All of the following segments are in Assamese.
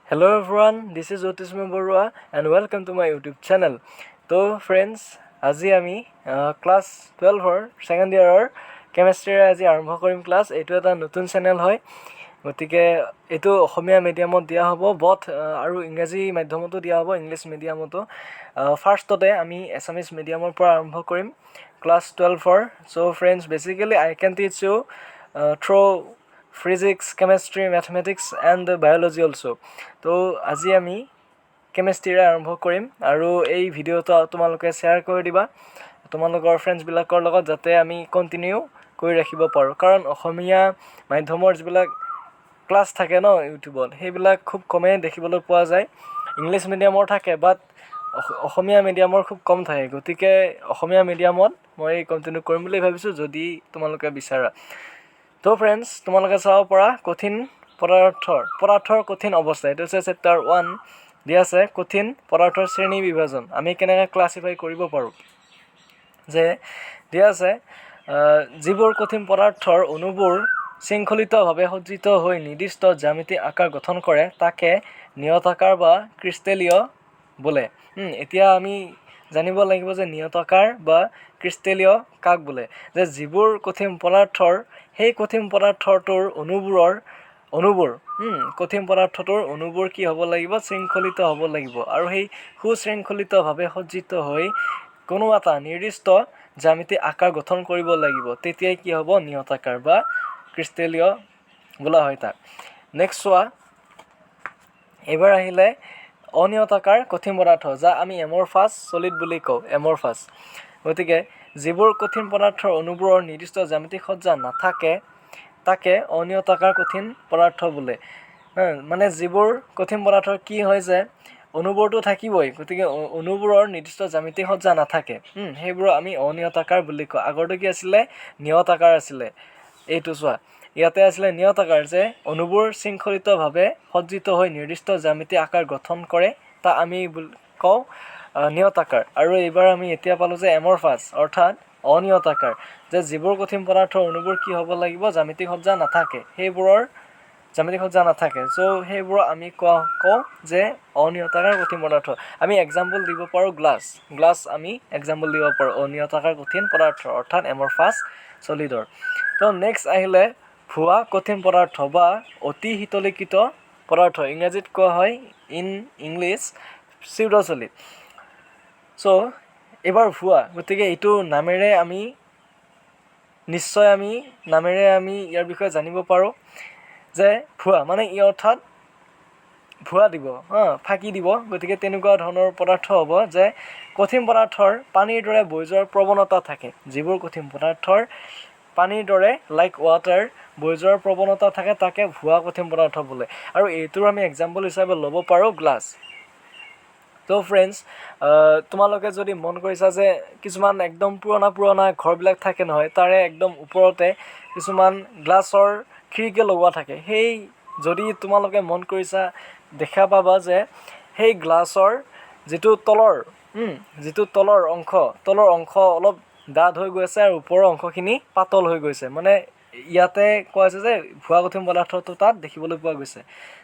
Hello everyone, this is Jyotismoy Barua and welcome to my YouTube channel. তো ফ্ৰেণ্ডছ, আজি আমি ক্লাছ 12ৰ ছেকেণ্ড ইয়াৰৰ কেমেষ্ট্ৰিৰে আজি আৰম্ভ কৰিম ক্লাছ। এইটো এটা নতুন চেনেল হয়, গতিকে এইটো অসমীয়া মিডিয়ামত দিয়া হ'ব বথ আৰু ইংৰাজী মাধ্যমতো দিয়া হ'ব, ইংলিছ মিডিয়ামতো। ফাৰ্ষ্টতে আমি এছামিছ মিডিয়ামৰ পৰা আৰম্ভ কৰিম class 12ৰ। So friends, basically I can teach you through physics, chemistry, mathematics and biology also. তো আজি আমি কেমেষ্ট্ৰিৰে আৰম্ভ কৰিম আৰু এই ভিডিঅ'টো তোমালোকে শ্বেয়াৰ কৰি দিবা তোমালোকৰ ফ্ৰেণ্ডছবিলাকৰ লগত, যাতে আমি কণ্টিনিউ কৰি ৰাখিব পাৰোঁ। কাৰণ অসমীয়া মাধ্যমৰ যিবিলাক ক্লাছ থাকে ন ইউটিউবত, সেইবিলাক খুব কমেই দেখিবলৈ পোৱা যায়। ইংলিছ মিডিয়ামৰ থাকে, বাট অসমীয়া মিডিয়ামৰ খুব কম থাকে। গতিকে অসমীয়া মিডিয়ামত মই কণ্টিনিউ কৰিম বুলি ভাবিছোঁ, যদি তোমালোকে বিচাৰা। তো ফ্ৰেণ্ডছ, তোমালোকে চাব পৰা কঠিন পদাৰ্থৰ কঠিন অৱস্থা, এইটো হৈছে চেপ্টাৰ 1। দিয়া আছে কঠিন পদাৰ্থৰ শ্ৰেণী বিভাজন, আমি কেনেকৈ ক্লাছিফাই কৰিব পাৰোঁ। যে দিয়া আছে, যিবোৰ কঠিন পদাৰ্থৰ অণুবোৰ শৃংখলিতভাৱে সজ্জিত হৈ নিৰ্দিষ্ট জ্যামিতিক আকাৰ গঠন কৰে, তাকে নিয়তাকাৰ বা ক্ৰিষ্টেলীয় বোলে। এতিয়া আমি জানিব লাগিব যে নিয়তাকাৰ বা ক্ৰিষ্টেলীয় কাক বোলে। যে যিবোৰ কঠিন পদাৰ্থৰ, সেই কঠিন পদাৰ্থটোৰ অণুবোৰ, কঠিন পদাৰ্থটোৰ অণুবোৰ কি হ'ব লাগিব? শৃংখলিত হ'ব লাগিব আৰু সেই সুশৃংখলিতভাৱে সজ্জিত হৈ কোনো এটা নিৰ্দিষ্ট জ্যামিতিক আকাৰ গঠন কৰিব লাগিব। তেতিয়াই কি হ'ব? নিয়তাকাৰ বা ক্ৰিষ্টেলীয় বোলা হয় তাক। নেক্সট চোৱা, এইবাৰ আহিলে অনিয়তাকাৰ কঠিন পদাৰ্থ, যাক আমি এমৰফাছ চলিড বুলি কওঁ, এমৰফাছ। গতিকে যিবোৰ কঠিন পদাৰ্থৰ অণুবোৰৰ নিৰ্দিষ্ট জ্যামিতিক সজ্জা নাথাকে, তাকে অনিয়তাকাৰ কঠিন পদাৰ্থ বোলে। মানে যিবোৰ কঠিন পদাৰ্থৰ কি হয় যে অণুবোৰতো থাকিবই, গতিকে অণুবোৰৰ নিৰ্দিষ্ট জ্যামিতিক সজ্জা নাথাকে, সেইবোৰক আমি অনিয়তাকাৰ বুলি কওঁ। আগৰটো কি আছিলে? নিয়তাকাৰ আছিলে। এইটো চোৱা, ইয়াতে আছিলে নিয়তাকাৰ, যে অণুবোৰ শৃংখলিতভাৱে সজ্জিত হৈ নিৰ্দিষ্ট জ্যামিতিক আকাৰ গঠন কৰে, তাক আমি কওঁ নিয়তাকাৰ। আৰু এইবাৰ আমি এতিয়া পালোঁ যে এমৰফাছ, অৰ্থাৎ অনিয়তাকাৰ, যে যিবোৰ কঠিন পদাৰ্থৰ অণুবোৰ কি হ'ব লাগিব? জ্যামিতিক সজ্জা নাথাকে, সেইবোৰৰ জ্যামিতিক সজ্জা নাথাকে। চ' সেইবোৰক আমি কওঁ যে অনিয়তাকাৰ কঠিন পদাৰ্থ। আমি এক্সাম্পল দিব পাৰোঁ গ্লাছ। গ্লাছ আমি এক্সাম্পল দিব পাৰোঁ অনিয়তাকাৰ কঠিন পদাৰ্থ, অৰ্থাৎ এমৰফাছ চলিডৰ। তো নেক্সট আহিলে ভুৱা কঠিন পদাৰ্থ বা অতি শীতলীকৃত পদাৰ্থ, ইংৰাজীত কোৱা হয় ইন ইংলিছ চিউড'চলিড। চ' এইবাৰ ভুৱা, গতিকে এইটো নামেৰে আমি নিশ্চয় আমি নামেৰে আমি ইয়াৰ বিষয়ে জানিব পাৰোঁ যে ভুৱা মানে ই অৰ্থাৎ ভুৱা দিব, হা, ফাঁকি দিব। গতিকে তেনেকুৱা ধৰণৰ পদাৰ্থ হ'ব যে কঠিন পদাৰ্থৰ পানীৰ দৰে বৈ যোৱাৰ প্ৰৱণতা থাকে। যিবোৰ কঠিন পদাৰ্থৰ পানীৰ দৰে, লাইক ৱাটাৰ, বৈ যোৱাৰ প্ৰৱণতা থাকে, তাকে ভুৱা কঠিন পদাৰ্থ বোলে। আৰু এইটোৰ আমি এক্সাম্পল হিচাপে ল'ব পাৰোঁ গ্লাছ। তো ফ্ৰেণ্ডছ, তোমালোকে যদি মন কৰিছা যে কিছুমান একদম পুৰণা পুৰণা ঘৰবিলাক থাকে নহয়, তাৰে একদম ওপৰতে কিছুমান গ্লাছৰ খিৰিকী লগোৱা থাকে। সেই যদি তোমালোকে মন কৰিছা, দেখা পাবা যে সেই গ্লাছৰ যিটো তলৰ অংশ অলপ ডাঠ হৈ গৈছে আৰু ওপৰৰ অংশখিনি পাতল হৈ গৈছে। মানে ইয়াতে কোৱা হৈছে যে ভুৱা কঠিন পদাৰ্থটো তাত দেখিবলৈ পোৱা গৈছে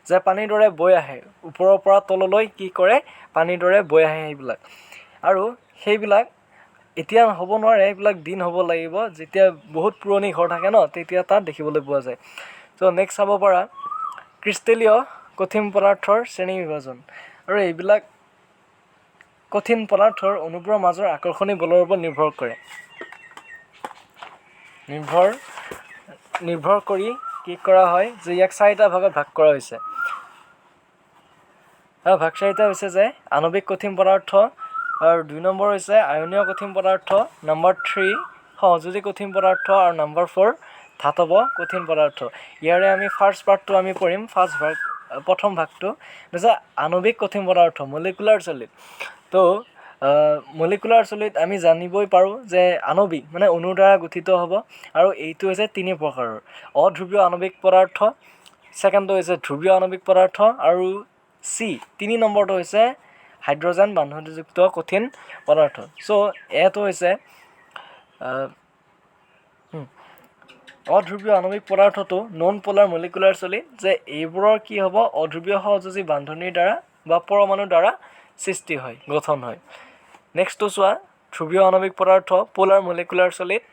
যে পানীৰ দৰে বৈ আহে ওপৰৰ পৰা তললৈ। কি কৰে? পানীৰ দৰে বৈ আহে সেইবিলাক। আৰু সেইবিলাক এতিয়া হ'ব নোৱাৰে, এইবিলাক দিন হ'ব লাগিব, যেতিয়া বহুত পুৰণি ঘৰ থাকে ন, তেতিয়া তাত দেখিবলৈ পোৱা যায়। চ' নেক্সট চাব পাৰা ক্ৰিষ্টেলীয় কঠিন পদাৰ্থৰ শ্ৰেণী বিভাজন। আৰু এইবিলাক কঠিন পদাৰ্থৰ অণুবোৰৰ মাজৰ আকৰ্ষণী বলৰ ওপৰত নিৰ্ভৰ কৰে। নিৰ্ভৰ নিৰ্ভৰ কৰি কি কৰা হয় যে ইয়াক চাৰিটা ভাগত ভাগ কৰা হৈছে। আৰু ভাগ চাৰিটা হৈছে যে আণৱিক কঠিন পদাৰ্থ, আৰু 2 নম্বৰ হৈছে আয়নীয় কঠিন পদাৰ্থ, নম্বৰ 3 সহযোজী কঠিন পদাৰ্থ আৰু নম্বৰ 4 ধাতৱ কঠিন পদাৰ্থ। ইয়াৰে আমি ফাৰ্ষ্ট পাৰ্টটো আমি পঢ়িম, ফাৰ্ষ্ট ভাগ, প্ৰথম ভাগটো হৈছে আণৱিক কঠিন পদাৰ্থ, মলিকুলাৰ চলিড। তো মলিকুলাৰ চলিড আমি জানিবই পাৰোঁ যে আণৱিক মানে অণুৰ দ্বাৰা গঠিত হ'ব। আৰু এইটো হৈছে তিনি প্ৰকাৰৰ: অধ্ৰুৱীয় আণৱিক পদাৰ্থ, ছেকেণ্ডটো হৈছে ধ্ৰুৱীয় আণৱিক পদাৰ্থ আৰু চি 3 নম্বৰটো হৈছে হাইড্ৰজেন বান্ধনিযুক্ত কঠিন পদাৰ্থ। চ' এটো হৈছে অধ্ৰুৱীয় আণৱিক পদাৰ্থটো নন পলাৰ মলিকুলাৰ চলিড, যে এইবোৰৰ কি হ'ব? অধ্ৰুৱীয় সহযোজী বান্ধনিৰ দ্বাৰা বা পৰমাণুৰ দ্বাৰা সৃষ্টি হয়, গঠন হয়। নেক্সটটো চোৱা, ধ্ৰুৱীয় আণৱিক পদাৰ্থ, পলাৰ মলিকুলাৰ চলিড।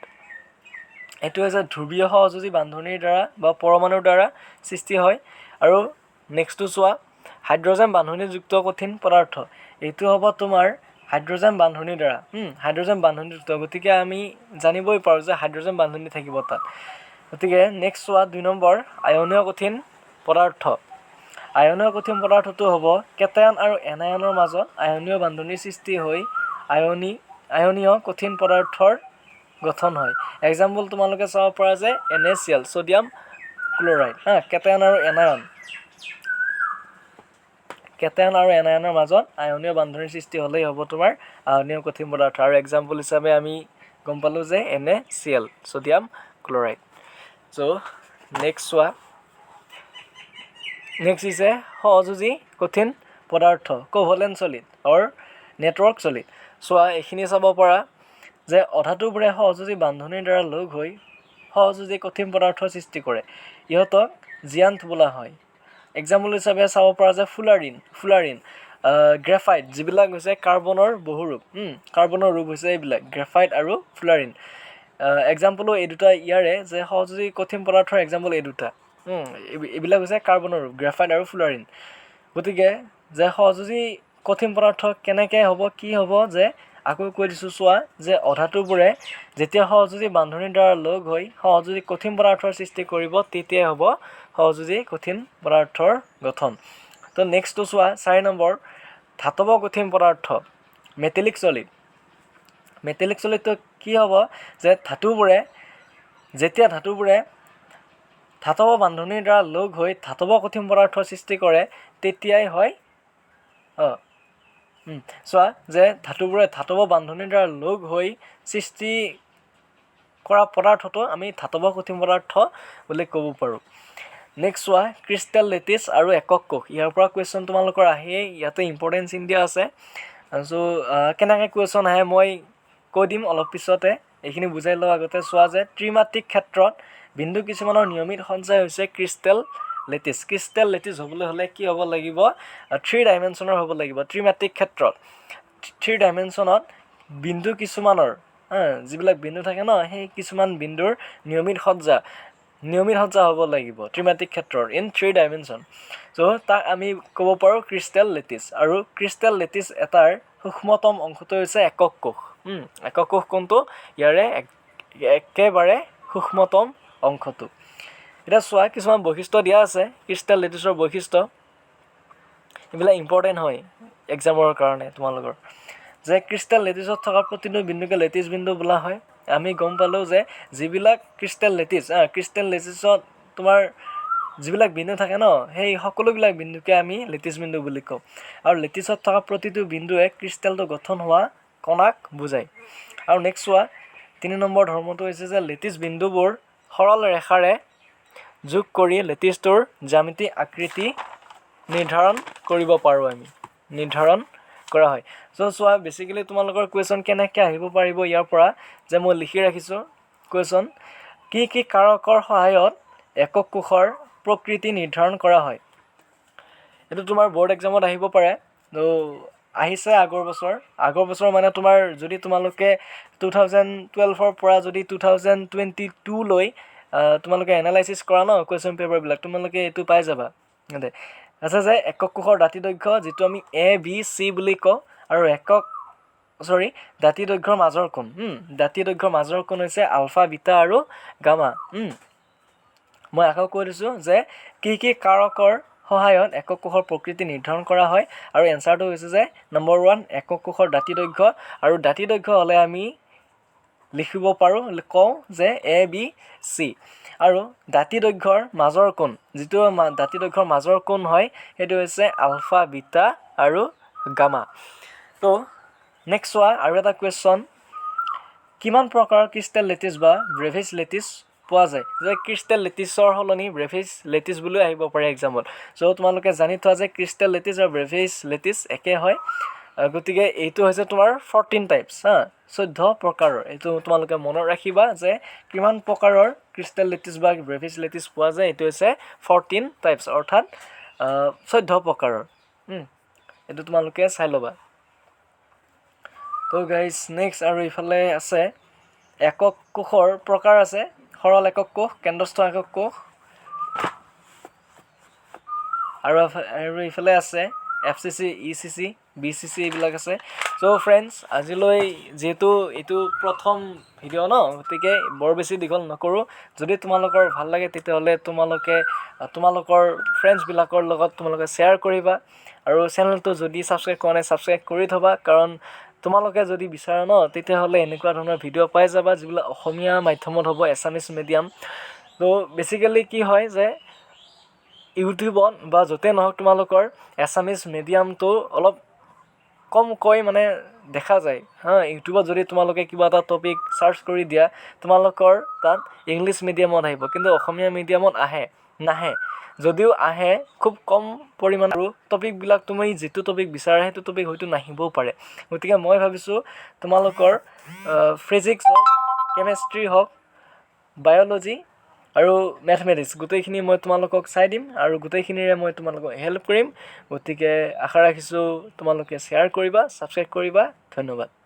এইটো হৈছে ধ্ৰুৱীয় সহযোজী বান্ধনিৰ দ্বাৰা বা পৰমাণুৰ দ্বাৰা সৃষ্টি হয়। আৰু নেক্সটটো চোৱা, হাইড্ৰজেন বান্ধনিযুক্ত কঠিন পদাৰ্থ। এইটো হ'ব তোমাৰ হাইড্ৰজেন বান্ধনিৰ দ্বাৰা, হাইড্ৰজেন বান্ধনিযুক্ত। গতিকে আমি জানিবই পাৰোঁ যে হাইড্ৰজেন বান্ধনি থাকিব তাত। গতিকে নেক্সট চোৱা, 2 নম্বৰ, আয়নীয় কঠিন পদাৰ্থ। আয়নীয় কঠিন পদাৰ্থটো হ'ব কেটায়ন আৰু এনায়নৰ মাজত আয়নীয় বান্ধনিৰ সৃষ্টি হৈ আয়নীয় কঠিন পদাৰ্থৰ গঠন হয়। এক্সাম্পল তোমালোকে চাব পাৰা যে NaCl, sodium chloride. হা, কেটায়ন আৰু এনায়নৰ মাজত আয়নীয় বান্ধনিৰ সৃষ্টি হ'লেই হ'ব তোমাৰ আয়নীয় কঠিন পদাৰ্থ। আৰু এক্সাম্পল হিচাপে আমি গম পালোঁ যে NaCl, sodium chloride. So next চোৱা, নেক্সট হৈছে সহযোজী কঠিন পদাৰ্থ, covalent solid or network solid। চোৱা, এইখিনি চাব পাৰা যে অধাতুবোৰে সহযোজী বান্ধনিৰ দ্বাৰা লগ হৈ সহযোজী কঠিন পদাৰ্থৰ সৃষ্টি কৰে। ইহঁতক জিয়াণ্ট বোলা হয়। এক্সাম্পল হিচাপে চাব পৰা যে ফুলাৰিন, গ্ৰেফাইট, যিবিলাক হৈছে কাৰ্বনৰ বহুৰূপ। কাৰ্বনৰ ৰূপ হৈছে এইবিলাক গ্ৰেফাইট আৰু ফুলাৰিন। এক্সাম্পলো এই দুটা ইয়াৰে, যে সহযোজী কঠিন পদাৰ্থৰ এক্সাম্পল এই দুটা। এইবিলাক হৈছে কাৰ্বনৰ ৰূপ, গ্ৰেফাইট আৰু ফুলাৰিন। গতিকে যে সহযোজী কঠিন পদাৰ্থ কেনেকৈ হ'ব, কি হ'ব যে আকৌ কৈ দিছোঁ চোৱা, যে অধাতুবোৰে যেতিয়া সহযোজী বান্ধনিৰ দ্বাৰা লগ হৈ সহযোজী কঠিন পদাৰ্থৰ সৃষ্টি কৰিব, তেতিয়াই হ'ব সহযোজী কঠিন পদাৰ্থৰ গঠন। তো নেক্সটটো চোৱা, 4 নম্বৰ, ধাতৱ কঠিন পদাৰ্থ, মেটেলিক চলিড। মেটেলিক চলিডটো কি হ'ব যে যেতিয়া ধাতুবোৰে ধাতৱ বান্ধনিৰ দ্বাৰা লগ হৈ ধাতৱ কঠিন পদাৰ্থৰ সৃষ্টি কৰে, তেতিয়াই হয়। চোৱা যে ধাতুবোৰে ধাতৱ বান্ধনিৰ দ্বাৰা লগ হৈ সৃষ্টি কৰা পদাৰ্থটো আমি ধাতৱ কঠিন পদাৰ্থ বুলি ক'ব পাৰোঁ। নেক্সট চোৱা, ক্ৰিষ্টেল লেটিছ আৰু একক কোষ। ইয়াৰ পৰা কুৱেশ্যন তোমালোকৰ আহেই। ইয়াতে ইম্পৰ্টেণ্ট চিন দিয়া আছে। চ' কেনেকৈ কুৱেশ্যন আহে মই কৈ দিম অলপ পিছতে, এইখিনি বুজাই লওঁ আগতে। চোৱা যে ত্ৰিমাত্ৰিক ক্ষেত্ৰত বিন্দু কিছুমানৰ নিয়মিত সঞ্চয় হৈছে ক্ৰিষ্টেল লেটিছ। ক্ৰিষ্টেল লেটিছ হ'বলৈ হ'লে কি হ'ব লাগিব? থ্ৰী ডাইমেনশ্যনৰ হ'ব লাগিব। ত্ৰিমাত্ৰিক ক্ষেত্ৰত থ্ৰী ডাইমেনশ্যনত বিন্দু কিছুমানৰ, যিবিলাক বিন্দু থাকে ন, সেই কিছুমান বিন্দুৰ নিয়মিত সজ্জা হ'ব লাগিব ত্ৰিমাত্ৰিক ক্ষেত্ৰৰ, ইন থ্ৰী ডাইমেনশ্যন। চ' তাক আমি ক'ব পাৰোঁ ক্ৰিষ্টেল লেটিছ। আৰু ক্ৰিষ্টেল লেটিছ এটাৰ সূক্ষ্মতম অংশটো হৈছে একক কোষ। একক কোষ কোনটো? ইয়াৰে একেবাৰে সূক্ষ্মতম অংশটো। এতিয়া চোৱা, কিছুমান বৈশিষ্ট্য দিয়া আছে। ক্ৰিষ্টেল লেটিছৰ বৈশিষ্ট্য এইবিলাক ইম্পৰ্টেণ্ট হয় এক্সামৰ কাৰণে তোমালোকৰ, যে ক্ৰিষ্টেল লেটিছত থকা প্ৰতিটো বিন্দুকে লেটিছ বিন্দু বোলা হয়। আমি গম পালোঁ যে যিবিলাক ক্ৰিষ্টেল লেটিছত তোমাৰ যিবিলাক বিন্দু থাকে ন, সেই সকলোবিলাক বিন্দুকে আমি লেটিছ বিন্দু বুলি কওঁ। আৰু লেটিছত থকা প্ৰতিটো বিন্দুৱে ক্ৰিষ্টেলটো গঠন হোৱা কণাক বুজায়। আৰু নেক্সট চোৱা, 3 নম্বৰ ধৰ্মটো হৈছে যে লেটিছ বিন্দুবোৰ সৰল ৰেখাৰে যোগ কৰি লেটিছটোৰ জ্যামিতিক আকৃতি নিৰ্ধাৰণ কৰিব পাৰোঁ আমি, নিৰ্ধাৰণ কৰা হয়। চ' চোৱা, বেচিকেলি তোমালোকৰ কুৱেশ্যন কেনেকৈ আহিব পাৰিব ইয়াৰ পৰা, যে মই লিখি ৰাখিছোঁ কুৱেশ্যন, কি কি কাৰকৰ সহায়ত একক কোষৰ প্ৰকৃতি নিৰ্ধাৰণ কৰা হয়? এইটো তোমাৰ বৰ্ড এক্সামত আহিব পাৰে। ত' আহিছে আগৰ বছৰ। আগৰ বছৰ মানে তোমাৰ যদি তোমালোকে 2012ৰ পৰা যদি 2022লৈ তোমালোকে এনালাইচিছ কৰা ন কুৱেশ্যন পেপাৰবিলাক, তোমালোকে এইটো পাই যাবা। দে আছে যে একক কোষৰ দাঁতি দৈৰ্ঘ্য, যিটো আমি এ বি চি বুলি কওঁ, আৰু একক, চৰি, দাঁতি দৈৰ্ঘ্যৰ মাজৰ কোণ। দাঁতি দৈৰ্ঘ্যৰ মাজৰ কোণ হৈছে আলফা, বিটা আৰু গামা। মই আকৌ কৈ দিছোঁ যে কি কি কাৰকৰ সহায়ত একক কোষৰ প্ৰকৃতি নিৰ্ধাৰণ কৰা হয়? আৰু এনচাৰটো হৈছে যে নম্বৰ 1, একক কোষৰ দাঁতি দৈৰ্ঘ্য। আৰু দাঁতি দৈৰ্ঘ্য হ'লে আমি লিখিব পাৰোঁ, কওঁ যে এ বি চি। আৰু দাঁতি দৈৰ্ঘ্যৰ মাজৰ কোণ, যিটো দাঁতি দৈৰ্ঘ্যৰ মাজৰ কোণ হয়, সেইটো হৈছে আলফা, বিটা আৰু গামা। ত' নেক্সট চোৱা, আৰু এটা কুৱেশ্যন, কিমান প্ৰকাৰৰ ক্ৰিষ্টেল লেটিছ বা ব্ৰেভিছ লেটিছ পোৱা যায়? যে ক্ৰিষ্টেল লেটিছৰ সলনি ব্ৰেভিছ লেটিছ বুলিও আহিব পাৰে এক্সামত। চ' তোমালোকে জানি থোৱা যে ক্ৰিষ্টেল লেটিছ আৰু ব্ৰেভিছ লেটিছ একে হয়। গতিকে এইটো হৈছে তোমাৰ 14 টাইপছ। হা। 14 প্ৰকাৰৰ। এইটো তোমালোকে মনত ৰাখিবা যে কিমান প্ৰকাৰৰ ক্ৰিষ্টেল লেটিছ বা ব্ৰেভিছ লেটিছ পোৱা যায়। এইটো হৈছে 14 টাইপছ, অৰ্থাৎ 14 প্ৰকাৰৰ। এইটো তোমালোকে চাই ল'বা। তো গাইজ, নেক্সট আৰু ইফালে আছে একক কোষৰ প্ৰকাৰ আছে, সৰল একক কোষ, কেন্দ্ৰস্থ একক কোষ, আৰু ইফালে আছে FCC, ECC, BCC, এইবিলাক আছে। চ' ফ্ৰেণ্ডছ, আজিলৈ যিহেতু এইটো প্ৰথম ভিডিঅ' ন, গতিকে বৰ বেছি দীঘল নকৰোঁ। যদি তোমালোকৰ ভাল লাগে, তেতিয়াহ'লে তোমালোকে তোমালোকৰ ফ্ৰেণ্ডছবিলাকৰ লগত তোমালোকে শ্বেয়াৰ কৰিবা আৰু চেনেলটো যদি ছাবস্ক্ৰাইব কৰা নাই, ছাবস্ক্ৰাইব কৰি থ'বা, কাৰণ তোমালোকে যদি বিচাৰা ন, তেতিয়াহ'লে এনেকুৱা ধৰণৰ ভিডিঅ' পাই যাবা, যিবিলাক অসমীয়া মাধ্যমত হ'ব, এছামিছ মিডিয়াম। ত' বেচিকেলি কি হয় যে ইউটিউবত বা য'তেই নহওক, তোমালোকৰ এছামিছ মিডিয়ামটো অলপ কমকৈ মানে দেখা যায়। হা, ইউটিউবত যদি তোমালোকে কিবা এটা টপিক চাৰ্চ কৰি দিয়া, তোমালোকৰ তাত ইংলিছ মিডিয়ামত আহিব, কিন্তু অসমীয়া মিডিয়ামত নাহে। যদিও আহে, খুব কম পৰিমাণ, আৰু টপিকবিলাক তুমি যিটো টপিক বিচাৰা, সেইটো টপিক হয়তো নাহিবও পাৰে। গতিকে মই ভাবিছোঁ তোমালোকৰ ফিজিক্স হওক, কেমেষ্ট্ৰি হওক, বায়'লজি আৰু মেথমেটিক্স, গোটেইখিনি মই তোমালোকক চাই দিম আৰু গোটেইখিনিৰে মই তোমালোকক হেল্প কৰিম। গতিকে আশা ৰাখিছোঁ তোমালোকে শ্বেয়াৰ কৰিবা, ছাবস্ক্ৰাইব কৰিবা। ধন্যবাদ।